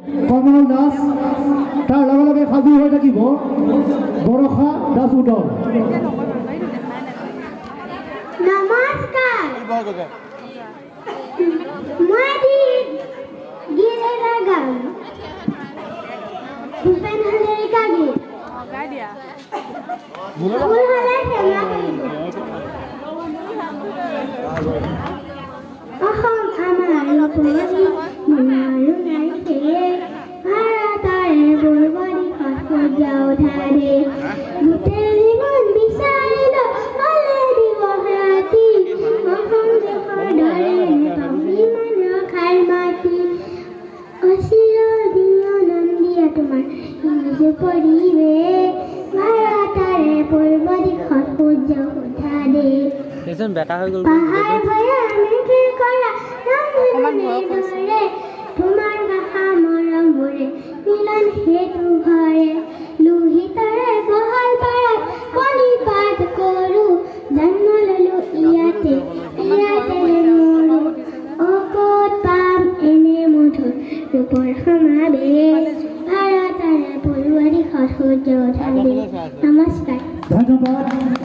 কমল দাস। তাৰ লগে লগে সাজু হৈ থাকিব বৰষা দাস উদল। নমস্কাৰ। মই এটি গীত এটা গাম, ভূপেন হাজৰিকা গীত। গাই দিয়া। ভুল হ'লে ক্ষমা কৰিব। অসম আমাৰ ৰূপহী, আৰু নাই শেষ। ভাৰতৰে পূৰ্ব দিশত সূৰ্য উঠা দেশ। গোটেই জীৱন বিচাৰিলো হ'লে দিৱস ৰাতি, অসম দেশৰ দৰে নেপাওঁ ইমান ৰসাল মাটি। অচিৰদিয়া তোমাৰ নিজ পৰিৱেশ, ভাৰতৰে পূৰ্ব দিশত সূৰ্য উঠা দেশ। দেচোন, বেকা হৈ গ'ল। পাহাৰ ভৈয়ামে কৰা অকণমান ভয় কৰিছে। দৰে তোমাৰ ভাষা মৰমৰে মিলন সেতু ভৰে। লোহিতৰে বহল পাৰত প্ৰণিপাত কৰো, জন্ম ললো ইয়াতে, ইয়াতে মৰো। অকত পাম এনে মধুৰ ৰূপৰ সমাৱেশ, ভাৰতৰে পূৰ্ব দিশত সূৰ্য উঠা দেশ। নমস্কাৰ। ধন্যবাদ।